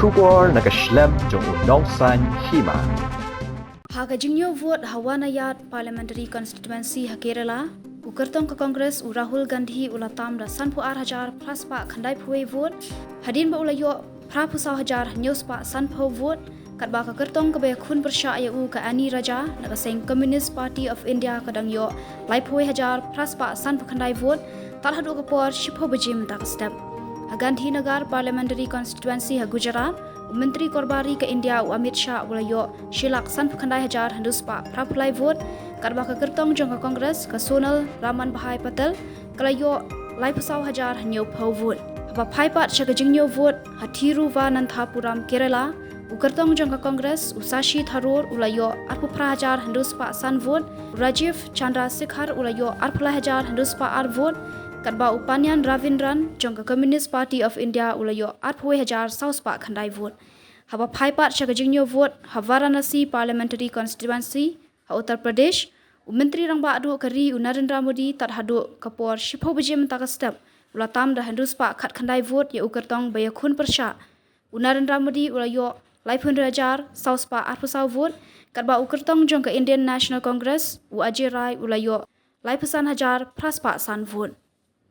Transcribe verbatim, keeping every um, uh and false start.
Khubor na ka shlem jong u Nongsaiñ Hima. Ha ka jingñiew vote ha Wanayad Parliamentary Constituency ha Kerala, u kyrtong ka Congress u Rahul Gandhi u la tam da sanphew ar hajar phra spah khyndai phew wei vote, hadien ba u la ïoh phra phew saw hajar hynñiew spah sanphew vote, katba ka kyrtong kaba ïakhun pyrshah ïa u ka Annie Raja na ka seng Communist Party of India ka dang ïoh lai phew wei hajar phra spah sanphew khyndai vote, tad haduh ka por shiphew baje mynta ka step. Ha Gandhinagar Parliamentary Constituency ha Gujarat, u Myntri Korbari ka India u Amit Shah u la ïoh shi lak sanphew khyndai hajar hynriew spah phra phew lai vote, katba ka kyrtong jong ka Congress ka Sonal Ramanbhai Patel ka la ïoh lai phew saw hajar hynñiew phew vote. Haba phai pat sha ka jingñiew vote ha Thiruvananthapuram, Kerala, u kyrtong jong ka Congress u Shashi Tharoor u la ïoh arphew phra hajar hynriew spah san vote, u Rajiv Chandrasekhar u la ïoh arphew lai hajar hynriew spah ar vote, katba u Pannian Ravindran jong ka Communist Party of India u la ïoh arphew wei hajar saw spah khyndai vote. Haba phai pat sha ka jingñiew vote ha Varanasi Parliamentary Constituency ha Uttar Pradesh, u Myntri Rangbah Duh ka ri u Narendra Modi tad haduh ka por shiphew baje mynta ka step u la tam da hynriew spah khatkhyndai vote ïa u kyrtong ba ïakhun pyrshah, u Narendra Modi u la ïoh lai phew hynriew hajar saw spah arphew saw vote, katba u kyrtong jong ka Indian National Congress u Ajay Rai u la ïoh lai phew san hajar phra spah san vote.